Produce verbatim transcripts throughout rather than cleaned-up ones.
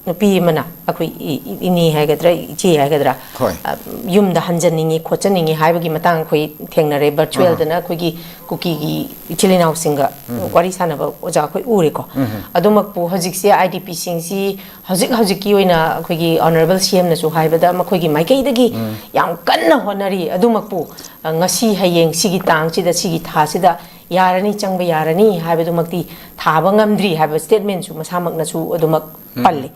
ꯅꯨꯄꯤ ꯑꯃꯅ ꯑꯩꯈꯣꯏ ꯏ- ꯏ- ꯏꯅꯦ ꯍꯥꯏꯒꯗ꯭ꯔꯥ, ꯏꯆꯦ ꯍꯥꯏꯒꯗ꯭ꯔꯥ, ꯍꯣꯏ꯫ ꯑ, ꯌꯨꯝꯗ ꯍꯟꯖꯅꯤꯡꯉꯤ ꯈꯣꯠꯆꯅꯤꯡꯉꯤ ꯍꯥꯏꯕꯒꯤ ꯃꯇꯥꯡ ꯑꯩꯈꯣꯏ ꯊꯦꯡꯅꯔꯦ, ꯚꯔꯆꯨꯋꯦꯜꯗꯅ ꯑꯩꯈꯣꯏꯒꯤ ꯀꯨꯀꯤꯒꯤ ꯏꯆꯤꯜ ꯏꯅꯥꯎꯁꯤꯡꯒ ꯋꯥꯔꯤ ꯁꯥꯟꯅꯕ ꯑꯣꯖꯥ ꯑꯩꯈꯣꯏ ꯎꯔꯦꯀꯣ꯫ ꯑꯗꯨꯃꯛꯄꯨ ꯍꯧꯖꯤꯛꯁꯦ ꯑꯥꯏ ꯗꯤ ꯄꯤꯁꯤꯡꯁꯤ ꯍꯧꯖꯤꯛ ꯍꯧꯖꯤꯛꯀꯤ ꯑꯣꯏꯅ ꯑꯩꯈꯣꯏꯒꯤ ꯑꯣꯅꯔꯦꯕꯜ ꯁꯤ ꯑꯦꯝꯅꯁꯨ ꯍꯥꯏꯕꯗ ꯃꯈꯣꯏꯒꯤ ꯃꯥꯏꯀꯩꯗꯒꯤ ꯌꯥꯝ ꯀꯟꯅ ꯍꯣꯠꯅꯔꯤ꯫ ꯑꯗꯨꯃꯛꯄꯨ, ꯑ, ꯉꯁꯤ ꯍꯌꯦꯡ ꯁꯤꯒꯤ ꯇꯥꯡꯁꯤꯗ, ꯁꯤꯒꯤ ꯊꯥꯁꯤꯗ ꯌꯥꯔꯅꯤ, ꯆꯪꯕ ꯌꯥꯔꯅꯤ ꯍꯥꯏꯕꯗꯨꯃꯛꯇꯤ ꯊꯥꯕ ꯉꯝꯗ꯭ꯔꯤ ꯍꯥꯏꯕ ꯁ꯭ꯇꯦꯠꯃꯦꯟꯁꯨ ꯃꯁꯥꯃꯛꯅꯁꯨ ꯑꯗꯨꯃꯛ ꯄꯜꯂꯤ꯫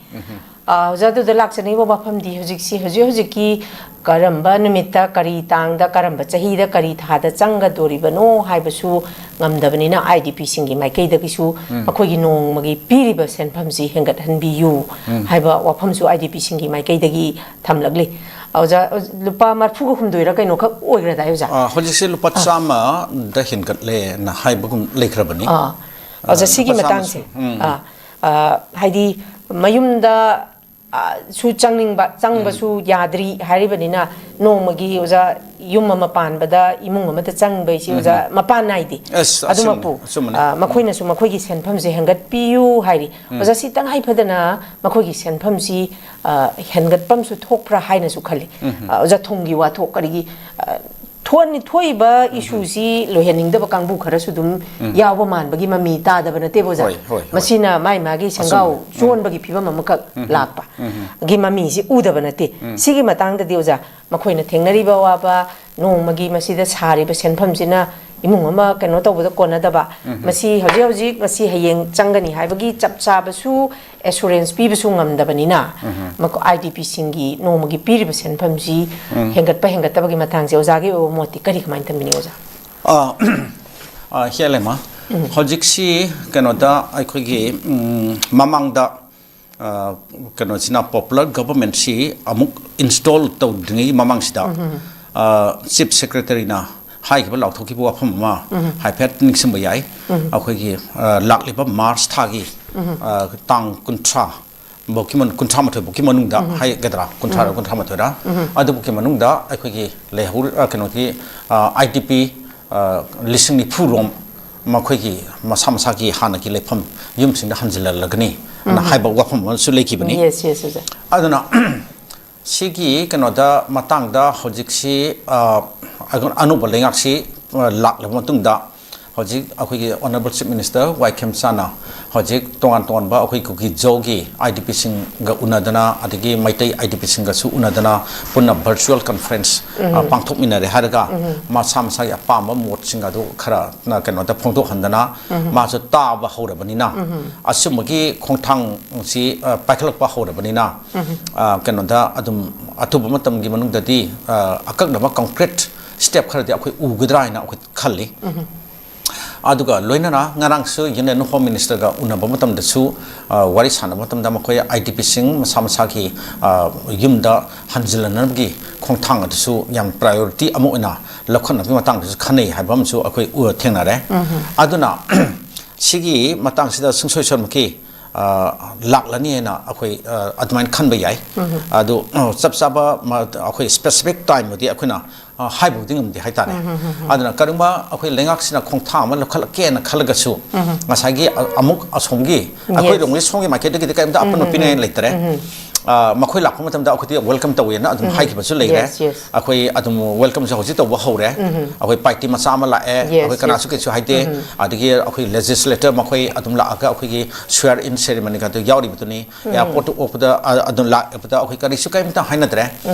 ꯑ, ꯑꯣꯖꯥ, ꯑꯗꯨꯗ ꯂꯥꯛꯆꯅꯤꯡꯕ ꯋꯥꯐꯝꯗꯤ ꯍꯧꯖꯤꯛꯁꯤ, ꯍꯧꯖꯤꯛ ꯍꯧꯖꯤꯛꯀꯤ ꯀꯔꯝꯕ ꯅꯨꯃꯤꯠꯇ, ꯀꯔꯤ ꯇꯥꯡꯗ, ꯀꯔꯝꯕ ꯆꯍꯤꯗ, ꯀꯔꯤ ꯊꯥꯗ ꯆꯪꯒꯗꯣꯔꯤꯕꯅꯣ ꯍꯥꯏꯕꯁꯨ ꯉꯝꯗꯕꯅꯤꯅ, ꯑꯥꯏ ꯗꯤ ꯄꯤꯁꯤꯡꯒꯤ ꯃꯥꯏꯀꯩꯗꯒꯤꯁꯨ ꯃꯈꯣꯏꯒꯤ ꯅꯣꯡꯃꯒꯤ ꯄꯤꯔꯤꯕ ꯁꯦꯟꯐꯝꯁꯤ ꯍꯦꯟꯒꯠꯍꯟꯕꯤꯌꯨ ꯍꯥꯏꯕ ꯋꯥꯐꯝꯁꯨ ꯑꯥꯏ ꯗꯤ ꯄꯤꯁꯤꯡꯒꯤ ꯃꯥꯏꯀꯩꯗꯒꯤ ꯊꯝꯂꯛꯂꯤ꯫ ꯑꯣꯖꯥ, ꯂꯨꯄꯥ ꯃꯔꯤꯐꯨꯒ ꯍꯨꯝꯗꯣꯏꯔ ꯀꯩꯅꯣꯈꯛ ꯑꯣꯏꯈ꯭ꯔꯗꯥꯏ, ꯑꯣꯖꯥ? ꯑ, ꯍꯧꯖꯤꯛꯁꯦ ꯂꯨꯄꯥ ꯆꯥꯝꯃꯗ ꯍꯦꯟꯒꯠꯂꯦꯅ ꯍꯥꯏꯕꯒꯨꯝ ꯂꯩꯈ꯭ꯔꯕꯅꯤ꯫ ꯑꯥ, ꯑꯣꯖꯥ, ꯑ, ꯁꯤꯒꯤ ꯂꯨꯄꯥ ꯆꯥꯝꯃꯁꯨ꯫ ꯃꯇꯥꯡꯁꯦ, ꯎꯝ, ꯎꯝ꯫ ꯑꯥ, ꯑ, ꯍꯥꯏꯗꯤ ꯃꯌꯨꯝꯗ, ꯑ, ꯁꯨ ꯆꯪꯅꯤꯡꯕ, ꯆꯪꯕꯁꯨ ꯌꯥꯗ꯭ꯔꯤ ꯍꯥꯏꯔꯤꯕꯅꯤꯅ, ꯅꯣꯡꯃꯒꯤ, ꯑꯣꯖꯥ, ꯌꯨꯝ ꯑꯃ ꯄꯥꯟꯕꯗ ꯏꯃꯨꯡ ꯑꯃꯗ ꯆꯪꯕ ꯍꯥꯏꯁꯤ, ꯑꯣꯖꯥ, ꯃꯄꯥꯟ ꯅꯥꯏꯗꯦ꯫ ꯑꯁ, ꯑꯆꯨꯝꯕꯅꯤ, ꯑꯗꯨꯃꯛꯄꯨ, ꯑꯆꯨꯝꯕꯅꯤ꯫ ꯑ, ꯃꯈꯣꯏꯅꯁꯨ ꯃꯈꯣꯏꯒꯤ ꯁꯦꯟꯐꯝꯁꯦ ꯍꯦꯟꯒꯠꯄꯤꯌꯨ ꯍꯥꯏꯔꯤ꯫ ꯑꯣꯖꯥ, ꯁꯤ ꯇꯉꯥꯏ ꯐꯗꯅ ꯃꯈꯣꯏꯒꯤ ꯁꯦꯟꯐꯝꯁꯤ, ꯑ, ꯍꯦꯟꯒꯠꯄꯝꯁꯨ ꯊꯣꯛꯄ꯭ꯔꯥ ꯍꯥꯏꯅꯁꯨ ꯈꯜꯂꯤ꯫ ꯑ, ꯑꯣꯖꯥ, ꯊꯨꯝꯒꯤ ꯋꯥꯊꯣꯛ ꯀꯔꯤꯒꯤ, ꯑ, ꯊꯣꯛꯍꯟꯅꯤ-, ꯊꯣꯛꯏꯕ ꯏꯁꯨꯁꯤ ꯂꯣꯏꯍꯟꯅꯤꯡꯗꯕ ꯀꯥꯡꯕꯨ ꯈꯔꯁꯨ ꯑꯗꯨꯝ ꯌꯥꯎꯕ ꯃꯥꯟꯕꯒꯤ ꯃꯃꯤ ꯇꯥꯗꯕ ꯅꯠꯇꯦꯕ, ꯑꯣꯖꯥ? ꯍꯣꯏ, ꯍꯣꯏ, ꯍꯣꯏ꯫ ꯃꯁꯤꯅ ꯃꯥꯏ ꯃꯥꯒꯤ ꯁꯦꯡꯒꯥꯎ ꯑꯆꯨꯝꯕꯅꯤ꯫ ꯆꯣꯟꯕꯒꯤ ꯐꯤꯕꯝ ꯑꯃꯈꯛ ꯂꯥꯛꯄ ꯒꯤ ꯃꯃꯤꯁꯤ ꯎꯗꯕ ꯅꯠꯇꯦ꯫ ꯁꯤꯒꯤ ꯃꯇꯥꯡꯗꯗꯤ, ꯑꯣꯖꯥ, ꯃꯈꯣꯏꯅ ꯊꯦꯡꯅꯔꯤꯕ ꯑꯋꯥꯕ, ꯅꯣꯡꯃꯒꯤ ꯃꯁꯤꯗ ꯁꯥꯔꯤꯕ ꯁꯦꯟꯐꯝꯁꯤꯅ ꯏꯃꯨꯡ ꯑꯃ ꯀꯩꯅꯣ ꯇꯧꯕꯗ ꯀꯣꯟꯅꯗꯕ, ꯃꯁꯤ ꯍꯧꯖꯤꯛ ꯍꯧꯖꯤꯛ, ꯉꯁꯤ ꯍꯌꯦꯡ ꯆꯪꯒꯅꯤ ꯍꯥꯏꯕꯒꯤ ꯆꯞ ꯆꯥꯕꯁꯨ ꯑꯦꯁꯨꯔꯦꯟꯁ ꯄꯤꯕꯁꯨ ꯉꯝꯗꯕꯅꯤꯅ, ꯃꯈꯣꯏ ꯑꯥꯏ ꯗꯤ ꯄꯤꯁꯤꯡꯒꯤ ꯅꯣꯡꯃꯒꯤ ꯄꯤꯔꯤꯕ ꯁꯦꯟꯐꯝꯁꯤ ꯍꯦꯟꯒꯠꯄ ꯍꯦꯟꯒꯠꯇꯕꯒꯤ ꯃꯇꯥꯡꯁꯦ ꯑꯣꯖꯥꯒꯤ ꯑꯣꯏꯕ ꯃꯣꯠꯇꯤ ꯀꯔꯤ, ꯀꯃꯥꯏꯅ ꯊꯝꯕꯤꯅꯤꯡꯉꯤ, ꯑꯣꯖꯥ? ꯑ, ꯑ, ꯍꯦꯜꯂꯦꯃ, ꯍꯧꯖꯤꯛꯁꯤ ꯀꯩꯅꯣꯗ ꯑꯩꯈꯣꯏꯒꯤ, ꯎꯝ, ꯃꯃꯥꯡꯗ, ꯑ, ꯀꯩꯅꯣꯁꯤꯅ, ꯄꯣꯄꯨꯂꯔ ꯒꯚꯔꯟꯃꯦꯟꯁꯤ ꯑꯃꯨꯛ ꯏꯟꯁꯇꯣꯜ ꯇꯧꯗ꯭ꯔꯤꯉꯩ ꯃꯃꯥꯡꯁꯤꯗ, ꯑ, ꯆꯤꯐ ꯁꯦꯀ꯭ꯔꯦꯇꯔꯤꯅ ꯍꯥꯏꯈꯤꯕ, ꯂꯥꯎꯊꯣꯛꯈꯤꯕ ꯋꯥꯐꯝ ꯑꯃ ꯍꯥꯏꯐꯦꯠ ꯅꯤꯡꯁꯤꯡꯕ ꯌꯥꯏ꯫ ꯑꯩꯈꯣꯏꯒꯤ, ꯑ, ꯂꯥꯛꯂꯤꯕ ꯃꯥꯔꯆ ꯊꯥꯒꯤ, ꯑ, ꯇꯥꯡ ꯀꯨꯟꯊ꯭ꯔꯥ ꯐꯥꯎꯒꯤ ꯃꯅꯨꯡ-, ꯀꯨꯟꯊ꯭ꯔꯥ ꯃꯥꯊꯣꯏ ꯐꯥꯎꯒꯤ ꯃꯅꯨꯡꯗ ꯍꯥꯏꯒꯗ꯭ꯔꯥ, ꯀꯨꯟꯊ꯭ꯔꯥ ꯀꯨꯟꯊ꯭ꯔꯥ ꯃꯥꯊꯣꯏꯔ, ꯑꯗꯨꯐꯥꯎꯒꯤ ꯃꯅꯨꯡꯗ ꯑꯩꯈꯣꯏꯒꯤ ꯂꯩꯍꯧꯔꯤ, ꯑ, ꯀꯩꯅꯣꯒꯤ, ꯑ, ꯑꯥꯏ ꯗꯤ ꯄꯤ, ꯑ, ꯂꯤꯁꯤꯡ ꯅꯤꯐꯨ ꯔꯣꯝ ꯃꯈꯣꯏꯒꯤ ꯃꯁꯥ ꯃꯁꯥꯒꯤ ꯍꯥꯟꯅꯒꯤ ꯂꯩꯐꯝ ꯌꯨꯝꯁꯤꯡꯗ ꯍꯟꯖꯤꯜꯍꯜꯂꯒꯅꯤ꯫ ꯍꯥꯏꯕ ꯋꯥꯐꯝ ꯑꯃꯁꯨ ꯂꯩꯈꯤꯕꯅꯤ꯫ Yes, yes, ꯑꯣꯖꯥ꯫ ꯑꯗꯨꯅ ꯁꯤꯒꯤ ꯀꯩꯅꯣꯗ ꯃꯇꯥꯡꯗ ꯍꯧꯖꯤꯛꯁꯤ, ꯑ, ꯑꯅꯧꯕ ꯂꯩꯉꯥꯛꯁꯤ, ꯑ, ꯂꯥꯛꯂꯕ ꯃꯇꯨꯡꯗ ꯍꯧꯖꯤꯛ ꯑꯩꯈꯣꯏꯒꯤ Honourable Chief Minister ꯋꯥꯏ ꯈꯦꯝꯆꯥꯅ ꯍꯧꯖꯤꯛ ꯇꯣꯉꯥꯟ ꯇꯣꯉꯥꯟꯕ ꯑꯩꯈꯣꯏ ꯀꯨꯀꯤ ꯖꯣꯒꯤ IDPꯁꯤꯡꯒ ꯎꯅꯗꯅ, ꯑꯗꯒꯤ ꯃꯩꯇꯩ IDPꯁꯤꯡꯒꯁꯨ ꯎꯅꯗꯅ, ꯄꯨꯟꯅ virtual conference, ꯑ, ꯄꯥꯡꯊꯣꯛꯃꯤꯟꯅꯔꯦ ꯍꯥꯏꯔꯒ, ꯃꯁꯥ ꯃꯁꯥꯒꯤ ꯑꯄꯥꯝꯕ ꯃꯣꯠꯁꯤꯡ ꯑꯗꯨ ꯈꯔ ꯀꯩꯅꯣꯗ ꯐꯣꯡꯗꯣꯛꯍꯟꯗꯅ, ꯃꯥꯁꯨ ꯇꯥꯕ ꯍꯧꯔꯕꯅꯤꯅ, ꯑꯁꯨꯝꯕꯒꯤ ꯈꯣꯡꯊꯥꯡꯁꯤ, ꯑ, ꯄꯥꯏꯈꯠꯂꯛꯄ ꯍꯧꯔꯕꯅꯤꯅ, ꯑ, ꯀꯩꯅꯣꯗ ꯑꯗꯨꯝ ꯑꯊꯨꯕ ꯃꯇꯝꯒꯤ ꯃꯅꯨꯡꯗꯗꯤ, ꯑ, ꯑꯀꯛꯅꯕ concrete step ꯈꯔꯗꯤ ꯑꯩꯈꯣꯏ ꯎꯒꯗ꯭ꯔꯥ ꯍꯥꯏꯅ ꯑꯩꯈꯣꯏ ꯈꯜꯂꯤ꯫ ꯑꯗꯨꯒ ꯂꯣꯏꯅꯅ ꯉꯔꯥꯡꯁꯨ Union Home Ministerꯒ ꯎꯅꯕ ꯃꯇꯝꯗꯁꯨ, ꯑ, ꯋꯥꯔꯤ ꯁꯥꯟꯅꯕ ꯃꯇꯝꯗ ꯃꯈꯣꯏ IDPꯁꯤꯡ ꯃꯁꯥ ꯃꯁꯥꯒꯤ, ꯑ, ꯌꯨꯝꯗ ꯍꯟꯖꯤꯜꯂꯅꯕꯒꯤ ꯈꯣꯡꯊꯥꯡ ꯑꯗꯨꯁꯨ ꯌꯥꯝ priority ꯑꯃ ꯑꯣꯏꯅ ꯂꯧꯈꯠꯅꯕꯒꯤ ꯃꯇꯥꯡꯗꯁꯨ ꯈꯟꯅꯩ ꯍꯥꯏꯕ ꯑꯃꯁꯨ ꯑꯩꯈꯣꯏ ꯎ-, ꯊꯦꯡꯅꯔꯦ꯫ ꯑꯗꯨꯅ ꯁꯤꯒꯤ ꯃꯇꯥꯡꯁꯤꯗ ꯁꯨꯡꯁꯣꯏ ꯁꯣꯏꯗꯅꯃꯛꯀꯤ, ꯑ, ꯂꯥꯛꯂꯅꯤ ꯍꯥꯏꯅ ꯑꯩꯈꯣꯏ, ꯑ, ꯑꯗꯨꯃꯥꯏꯅ ꯈꯟꯕ ꯌꯥꯏ꯫ ꯑꯗꯨ, ꯑ, ꯆꯞ ꯆꯥꯕ ꯃ-, ꯑꯩꯈꯣꯏ specific timeꯕꯨꯗꯤ ꯑꯩꯈꯣꯏꯅ, ꯑ, ꯍꯥꯏꯕꯕꯨꯗꯤ ꯉꯝꯗꯦ ꯍꯥꯏꯇꯥꯔꯦ꯫ ꯑꯗꯨꯅ ꯀꯔꯤꯒꯨꯝꯕ ꯑꯩꯈꯣꯏ ꯂꯩꯉꯥꯛꯁꯤꯅ ꯈꯣꯡꯊꯥꯡ ꯑꯃ ꯂꯧꯈꯠꯂꯛꯀꯦꯅ ꯈꯜꯂꯒꯁꯨ, ꯉꯁꯥꯏꯒꯤ ꯑ-, ꯑꯃꯨꯛ ꯑꯁꯣꯝꯒꯤ, ꯑꯩꯈꯣꯏ ꯔꯣꯝꯒꯤ ꯁꯣꯝꯒꯤ ꯃꯥꯏꯀꯩꯗꯒꯤꯗꯤ ꯀꯔꯤꯝꯇ ꯑꯄꯟꯕ ꯄꯤꯅꯤꯡꯉꯥꯏ ꯂꯩꯇꯔꯦ꯫ ꯑ, ꯃꯈꯣꯏ ꯂꯥꯛꯄ ꯃꯇꯝꯗ ꯑꯩꯈꯣꯏꯗꯤ welcome ꯇꯧꯋꯦꯅ ꯑꯗꯨꯝ ꯍꯥꯏꯈꯤꯕꯁꯨ ꯂꯩꯔꯦ꯫ Yes, yes. ꯑꯩꯈꯣꯏ ꯑꯗꯨꯝ welcomeꯁꯦ ꯍꯧꯖꯤꯛ ꯇꯧꯕ ꯍꯧꯔꯦ꯫ ꯑꯩꯈꯣꯏ party ꯃꯆꯥ ꯑꯃ ꯂꯥꯛꯑꯦ꯫ Yes, ꯑꯩꯈꯣꯏ ꯀꯅꯥꯁꯨ yes. ꯀꯩꯁꯨ ꯍꯥꯏꯗꯦ꯫ ꯑꯗꯒꯤ ꯑꯩꯈꯣꯏ legislator ꯃꯈꯣꯏ ꯑꯗꯨꯝ ꯂꯥꯛꯑꯒ ꯑꯩꯈꯣꯏꯒꯤ swear in ceremonyꯒ ꯑꯗꯨ ꯌꯥꯎꯔꯤꯕꯗꯨꯅꯤ꯫ Airportꯇ ꯑꯣꯛꯄꯗ, ꯑ-, ꯑꯗꯨꯝ ꯂꯥꯛꯄꯗ ꯑꯩꯈꯣꯏ ꯀꯔꯤꯁꯨ ꯀꯔꯤꯝꯇ ꯍꯥꯏꯅꯗ꯭ꯔꯦ꯫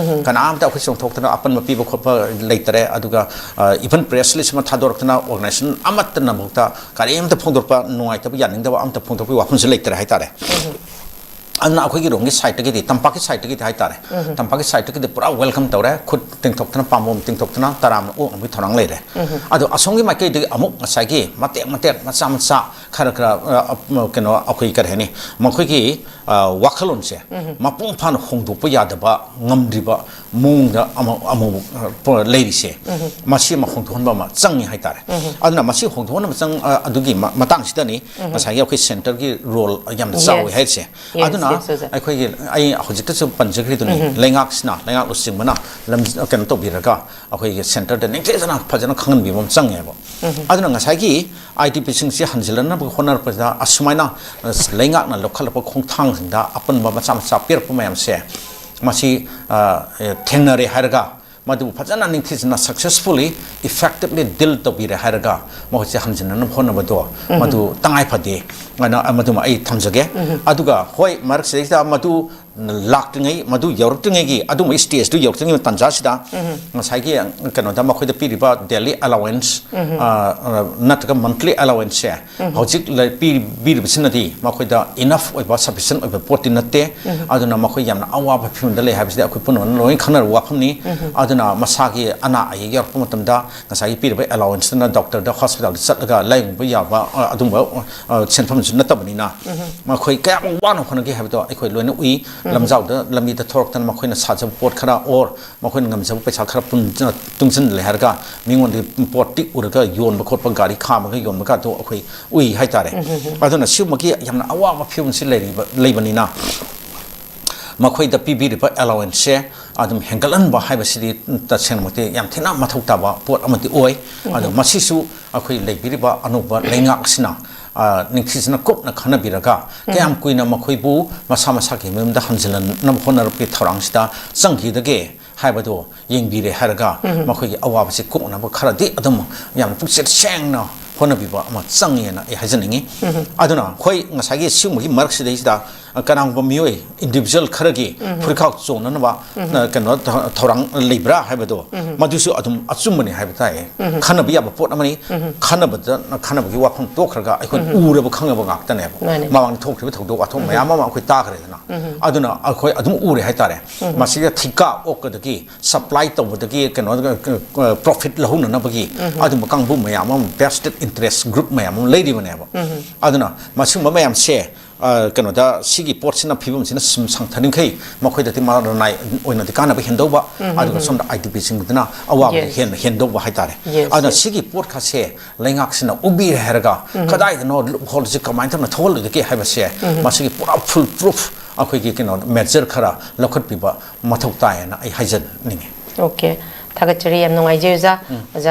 ꯀꯅꯥꯝꯇ ꯑꯩꯈꯣꯏ ꯆꯣꯡꯊꯣꯛꯇꯅ ꯑꯄꯟꯕ ꯄꯤꯕ ꯈꯣꯠꯄ ꯂꯩꯇꯔꯦ꯫ ꯑꯗꯨꯒ, ꯑ, even press release ꯑꯃ ꯊꯥꯗꯣꯔꯛꯇꯅ organization ꯑꯃꯠꯇꯅ ꯐꯥꯎꯗ ꯀꯔꯤꯝꯇ ꯐꯣꯡꯗꯣꯔꯛꯄ ꯅꯨꯡꯉꯥꯏꯇꯕ, ꯌꯥꯅꯤꯡꯗꯕ ꯑꯝꯇ ꯐꯣꯡꯗꯣꯔꯛꯄꯒꯤ ꯋꯥꯐꯝꯁꯨ ꯂꯩꯇꯔꯦ ꯍꯥꯏꯇꯥꯔꯦ꯫ ꯑꯗꯨꯅ ꯑꯩꯈꯣꯏꯒꯤ ꯔꯣꯝꯒꯤ sideꯇꯒꯤꯗꯤ, ꯇꯝꯄꯥꯛꯀꯤ sideꯇꯒꯤꯗꯤ ꯍꯥꯏꯇꯥꯔꯦ, ꯇꯝꯄꯥꯛꯀꯤ sideꯇꯒꯤꯗꯤ ꯄꯨꯔꯥ welcome ꯇꯧꯔꯦ꯫ ꯈꯨꯠ ꯇꯤꯡꯊꯣꯛꯇꯅ, ꯄꯥꯝꯕꯣꯝ ꯇꯤꯡꯊꯣꯛꯇꯅ, ꯇꯔꯥꯝꯅ ꯑꯣꯛꯅꯕꯒꯤ ꯊꯧꯔꯥꯡ ꯂꯩꯔꯦ꯫ ꯑꯗꯣ ꯑꯁꯣꯝꯒꯤ ꯃꯥꯏꯀꯩꯗꯒꯤ ꯑꯃꯨꯛ ꯉꯁꯥꯏꯒꯤ ꯃꯇꯦꯛ ꯃꯇꯦꯛ ꯃꯆꯥ ꯃꯆꯥ ꯈꯔ ꯈꯔ, ꯑ, ꯑ, ꯀꯩꯅꯣ, ꯑꯩꯈꯣꯏ ꯀꯔꯤ ꯍꯥꯏꯅꯤ, ꯃꯈꯣꯏꯒꯤ, ꯑ, ꯋꯥꯈꯜꯂꯣꯟꯁꯦ ꯃꯄꯨꯡ ꯐꯥꯅ ꯍꯣꯡꯗꯣꯛꯄ ꯌꯥꯗꯕ, ꯉꯝꯗ꯭ꯔꯤꯕ ꯃꯑꯣꯡꯗ ꯑꯃ-, ꯑꯃꯨꯛ, ꯑ, ꯄ-, ꯂꯩꯔꯤꯁꯦ, ꯃꯁꯤ ꯑꯃ ꯍꯣꯡꯗꯣꯛꯍꯟꯕ ꯑꯃ ꯆꯪꯉꯤ ꯍꯥꯏꯇꯥꯔꯦ꯫ ꯑꯗꯨꯅ ꯃꯁꯤ ꯍꯣꯡꯗꯣꯛꯍꯟꯕ ꯆꯪ-, ꯑ, ꯑꯗꯨꯒꯤ ꯃ-, ꯃꯇꯥꯡꯁꯤꯗꯅꯤ ꯉꯁꯥꯏꯒꯤ ꯑꯩꯈꯣꯏ centreꯒꯤ role ꯌꯥꯝꯅ ꯆꯥꯎꯋꯤ Yes. ꯍꯥꯏꯔꯤꯁꯦ꯫ Yes. ꯑꯗꯨꯅ ꯁꯤꯁꯦ? ꯑꯩꯈꯣꯏꯒꯤ, ꯑꯩ ꯍꯧꯖꯤꯛꯇꯁꯨ ꯄꯟꯖꯈ꯭ꯔꯤꯗꯨꯅꯤ, ꯎꯝ꯫ ꯂꯩꯉꯥꯛꯁꯤꯅ, ꯂꯩꯉꯥꯛ ꯂꯨꯆꯤꯡꯕꯅ ꯂꯝ, ꯀꯩꯅꯣ ꯇꯧꯕꯤꯔꯒ ꯑꯩꯈꯣꯏꯒꯤ centreꯗ ꯅꯤꯡꯊꯤꯖꯅ ꯐꯖꯅ ꯈꯪꯍꯟꯕꯤꯕ ꯑꯃ ꯆꯪꯉꯦꯕ꯫ ꯎꯝ꯫ ꯑꯗꯨꯅ ꯉꯁꯥꯏꯒꯤ IDPꯁꯤꯡꯁꯤ ꯍꯟꯖꯤꯜꯂꯛꯅꯕ ꯍꯣꯠꯅꯔꯛꯄꯁꯤꯗ ꯑꯁꯨꯃꯥꯏꯅ, ꯑ, ꯂꯩꯉꯥꯛꯅ ꯂꯧꯈꯠꯂꯛꯄ ꯈꯣꯡꯊꯥꯡꯁꯤꯡꯗ ꯑꯄꯟꯕ ꯃꯆꯥ ꯃꯆꯥ ꯄꯤꯔꯛꯄ ꯃꯌꯥꯝꯁꯦ, ꯃꯁꯤ, ꯑ, ꯑꯦ, ꯊꯦꯡꯅꯔꯦ ꯍꯥꯏꯔꯒ ꯃꯗꯨ ꯐꯖꯅ ꯅꯤꯡꯊꯤꯖꯅ successfully, effectively deal ꯇꯧꯕꯤꯔꯦ ꯍꯥꯏꯔꯒ ꯃꯈꯣꯏꯁꯦ ꯍꯟꯖꯤꯟꯅꯅꯕ ꯍꯣꯠꯅꯕꯗꯣ, ꯎꯝ꯫ ꯃꯗꯨ ꯇꯉꯥꯏ ꯐꯗꯦ ꯍꯥꯏꯅ ꯃꯗꯨꯃ ꯑꯩ ꯊꯝꯖꯒꯦ꯫ ꯎꯝ꯫ ꯑꯗꯨꯒ ꯍꯣꯏ, ꯃꯔꯛꯁꯤꯗꯩꯁꯤꯗ ꯃꯗꯨ ꯂꯥꯛꯇ꯭ꯔꯤꯉꯩ, ꯃꯗꯨ ꯌꯧꯔꯛꯇ꯭ꯔꯤꯉꯩꯒꯤ, ꯑꯗꯨꯝꯕ stageꯗꯨ ꯌꯧꯔꯛꯇ꯭ꯔꯤꯉꯩ ꯇꯥꯟꯖꯥꯁꯤꯗ, ꯎꯝ꯫ ꯉꯁꯥꯏꯒꯤ ꯀꯩꯅꯣꯗ ꯃꯈꯣꯏꯗ ꯄꯤꯔꯤꯕ daily allowance, ꯎꯝ꯫ ꯑ, ꯑ, ꯅꯠꯇ꯭ꯔꯒ monthly allowanceꯁꯦ, ꯎꯝ꯫ ꯍꯧꯖꯤꯛ ꯂꯩ-, ꯄꯤ-, ꯄꯤꯔꯤꯕꯁꯤꯅꯗꯤ ꯃꯈꯣꯏꯗ enough ꯑꯣꯏꯕ, sufficient ꯑꯣꯏꯕ ꯄꯣꯠꯇꯤ ꯅꯠꯇꯦ꯫ ꯎꯝ꯫ ꯑꯗꯨꯅ ꯃꯈꯣꯏ ꯌꯥꯝꯅ ꯑꯋꯥꯕ ꯐꯤꯕꯝꯗ ꯂꯩ ꯍꯥꯏꯕꯁꯤꯗꯤ ꯑꯩꯈꯣꯏ ꯄꯨꯝꯅꯃꯛꯅ ꯂꯣꯏꯅ ꯈꯪꯅꯔꯕ ꯋꯥꯐꯝꯅꯤ꯫ ꯎꯝ꯫ ꯑꯗꯨꯅ ꯃꯁꯥꯒꯤ ꯑꯅꯥ ꯑꯌꯦꯛ ꯌꯥꯎꯔꯛꯄ ꯃꯇꯝꯗ ꯉꯁꯥꯏꯒꯤ ꯄꯤꯔꯤꯕ allowanceꯇꯨꯅ doctorꯗ, hospitalꯗ ꯆꯠꯂꯒ ꯂꯥꯌꯦꯡꯕ ꯌꯥꯕ, ꯑ, ꯑꯗꯨꯝꯕ, ꯑ, ꯁꯦꯟꯐꯝꯁꯨ ꯅꯠꯇꯕꯅꯤꯅ, ꯎꯝ꯫ ꯃꯈꯣꯏ ꯀꯌꯥꯝ ꯋꯥꯅ ꯍꯣꯠꯅꯒꯦ ꯍꯥꯏꯕꯗꯣ ꯑꯩꯈꯣꯏ ꯂꯣꯏꯅ ꯎꯏ꯫ ꯎꯝ꯫ ꯂꯝꯖꯥꯎꯗ, ꯂꯝꯕꯤꯗ ꯊꯣꯔꯛꯇꯅ ꯃꯈꯣꯏꯅ ꯁꯥꯖꯕ ꯄꯣꯠ ꯈꯔ, or ꯃꯈꯣꯏꯅ ꯉꯝꯖꯕ ꯄꯩꯁꯥ ꯈꯔ ꯄꯨꯟ-, ꯇꯨꯡꯁꯤꯜꯂꯦ ꯍꯥꯏꯔꯒ ꯃꯤꯉꯣꯟꯗꯒꯤ ꯄꯣꯠ ꯇꯤꯛꯎꯔꯒ ꯌꯣꯟꯕ ꯈꯣꯠꯄ, ꯒꯥꯔꯤ ꯈꯥꯝꯃꯒ ꯌꯣꯟꯕꯒꯗꯣ ꯑꯩꯈꯣꯏ ꯎꯏ ꯍꯥꯏꯇꯥꯔꯦ꯫ ꯎꯝ, ꯎꯝ, ꯎꯝ꯫ ꯑꯗꯨꯅ ꯁꯤꯒꯨꯝꯕꯒꯤ ꯌꯥꯝꯅ ꯑꯋꯥꯕ ꯐꯤꯕꯝꯁꯤ ꯂꯩꯔꯤꯕ, ꯂꯩꯕꯅꯤꯅ ꯃꯈꯣꯏꯗ ꯄꯤꯕꯤꯔꯤꯕ allowanceꯁꯦ ꯑꯗꯨꯝ ꯍꯦꯟꯒꯠꯍꯟꯕ ꯍꯥꯏꯕꯁꯤꯗꯤ ꯇꯁꯦꯡꯅꯃꯛꯇꯤ ꯌꯥꯝ ꯊꯤꯅ ꯃꯊꯧ ꯇꯥꯕ ꯄꯣꯠ ꯑꯃꯗꯤ ꯑꯣꯏ꯫ ꯎꯝ꯫ ꯑꯗꯣ ꯃꯁꯤꯁꯨ ꯑꯩꯈꯣꯏ ꯂꯩꯕꯤꯔꯤꯕ ꯑꯅꯧꯕ ꯂꯩꯉꯥꯛꯁꯤꯅ, ꯑ, ꯅꯤꯡꯊꯤꯖꯅ ꯀꯨꯞꯅ ꯈꯟꯅꯕꯤꯔꯒ, ꯎꯝ꯫ ꯀꯌꯥꯝ ꯀꯨꯏꯅ ꯃꯈꯣꯏꯕꯨ ꯃꯁꯥ ꯃꯁꯥꯒꯤ ꯃꯌꯨꯝꯗ ꯍꯟꯖꯤꯜꯍꯟꯅꯕ ꯍꯣꯠꯅꯔꯛꯄꯒꯤ ꯊꯧꯔꯥꯡꯁꯤꯗ ꯆꯪꯈꯤꯒꯗꯒꯦ ꯍꯥꯏꯕꯗꯨ ꯌꯦꯡꯕꯤꯔꯦ ꯍꯥꯏꯔꯒ, ꯎꯝ꯫ ꯃꯈꯣꯏꯒꯤ ꯑꯋꯥꯕꯁꯤ ꯀꯣꯛꯅꯕ ꯈꯔꯗꯤ ꯑꯗꯨꯝ ꯌꯥꯝ ꯄꯨꯛꯆꯦꯜ ꯁꯦꯡꯅ ꯍꯣꯠꯅꯕꯤꯕ ꯑꯃ ꯆꯪꯉꯦꯅ ꯑꯩ ꯍꯥꯏꯖꯅꯤꯡꯉꯤ꯫ ꯎꯝ꯫ ꯑꯗꯨꯅ ꯍꯣꯏ, ꯉꯁꯥꯏꯒꯤ ꯁꯤꯒꯨꯝꯕꯒꯤ ꯃꯔꯛꯁꯤꯗꯩꯁꯤꯗ ꯀꯅꯥꯒꯨꯝꯕ ꯃꯤꯑꯣꯏ, individual ꯈꯔꯒꯤ, ꯎꯝ꯫ ꯐꯨꯔꯤꯠꯈꯥꯎ ꯆꯣꯟꯅꯅꯕ, ꯎꯝ꯫ ꯑ, ꯀꯩꯅꯣ ꯊ-, ꯊꯧꯔꯥꯡ ꯂꯩꯕ꯭ꯔꯥ ꯍꯥꯏꯕꯗꯣ, ꯎꯝ꯫ ꯃꯗꯨꯁꯨ ꯑꯗꯨꯝ ꯑꯆꯨꯝꯕꯅꯤ ꯍꯥꯏꯕ ꯇꯥꯏ꯫ ꯎꯝ꯫ ꯈꯟꯅꯕ ꯌꯥꯕ ꯄꯣꯠ ꯑꯃꯅꯤ꯫ ꯎꯝ꯫ ꯈꯟꯅꯕꯗ, ꯈꯟꯅꯕꯒꯤ ꯋꯥꯐꯝ ꯇꯣꯛꯈ꯭ꯔꯒ ꯑꯩꯈꯣꯏꯅ, ꯎꯝ꯫ ꯎꯔꯕ ꯈꯪꯉꯕ ꯉꯥꯛꯇꯅꯦꯕ꯫ ꯃꯥꯅꯦ꯫ ꯃꯃꯥꯡꯗ ꯊꯣꯛꯈ꯭ꯔꯤꯕ ꯊꯧꯗꯣꯛ ꯋꯥꯊꯣꯛ, ꯎꯝ꯫ ꯃꯌꯥꯝ ꯑꯃ ꯑꯩꯈꯣꯏ ꯇꯥꯈ꯭ꯔꯦꯗꯅ꯫ ꯎꯝ꯫ ꯑꯗꯨꯅ ꯑꯩꯈꯣꯏ ꯑꯗꯨꯝ ꯎꯔꯦ ꯍꯥꯏꯇꯥꯔꯦ꯫ ꯎꯝ꯫ ꯃꯁꯤꯗ ꯊꯤꯀꯥ ꯑꯣꯛꯀꯗꯒꯤ, supply ꯇꯧꯕꯗꯒꯤ, ꯀꯩꯅꯣ, ꯑ, profit ꯂꯧꯍꯧꯅꯅꯕꯒꯤ, ꯎꯝ꯫ ꯑꯗꯨꯝꯕ ꯀꯥꯡꯕꯨ ꯃꯌꯥꯝ ꯑꯃ, vested interest group ꯃꯌꯥꯝ ꯑꯃ ꯂꯩꯔꯤꯕꯅꯦꯕ꯫ ꯎꯝ꯫ ꯑꯗꯨꯅ ꯃꯁꯤꯒꯨꯝꯕ ꯃꯌꯥꯝꯁꯦ ꯑ, ꯀꯩꯅꯣꯗ ꯁꯤꯒꯤ ꯄꯣꯠꯁꯤꯅ, ꯐꯤꯕꯝꯁꯤꯅ ꯁꯨꯝ ꯁꯪꯊꯔꯤꯈꯩ ꯃꯈꯣꯏꯗꯗꯤ ꯃꯔꯥꯅꯥꯏ ꯑꯣꯏꯅꯗꯤ ꯀꯥꯟꯅꯕ ꯍꯦꯟꯗꯧꯕ, ꯑꯗꯨꯒ ꯁꯣꯝꯗ ꯑꯥꯏ ꯗꯤ ꯄꯤꯁꯤꯡꯗꯨꯅ ꯑꯋꯥꯕꯗꯤ ꯍꯦꯟꯅ ꯍꯦꯟꯗꯧꯕ ꯍꯥꯏꯇꯥꯔꯦ꯫ ꯑꯗꯨꯅ ꯁꯤꯒꯤ ꯄꯣꯠ ꯈꯔꯁꯦ ꯂꯩꯉꯥꯛꯁꯤꯅ ꯎꯕꯤꯔꯦ ꯍꯥꯏꯔꯒ ꯀꯗꯥꯏꯗꯅꯣ ꯂꯨꯞ ꯍꯣꯜꯁꯤ ꯀꯃꯥꯏꯅ ꯇꯧꯅ ꯊꯣꯛꯍꯜꯂꯣꯏꯗꯒꯦ ꯍꯥꯏꯕꯁꯦ, ꯃꯁꯤꯒꯤ ꯄꯨꯔꯥ ꯐꯨꯜ ꯄ꯭ꯔꯨꯐ ꯑꯩꯈꯣꯏꯒꯤ ꯀꯩꯅꯣ ꯃꯦꯖꯔ ꯈꯔ ꯂꯧꯈꯠꯄꯤꯕ ꯃꯊꯧ ꯇꯥꯏꯌꯦꯅ ꯑꯩ ꯍꯥꯏꯖꯅꯤꯡꯉꯤ꯫ ꯑꯣꯀꯦ, ꯊꯥꯒꯠꯆꯔꯤ, ꯌꯥꯝ ꯅꯨꯡꯉꯥꯏꯖꯩ ꯑꯣꯖꯥ꯫ ꯑꯣꯖꯥ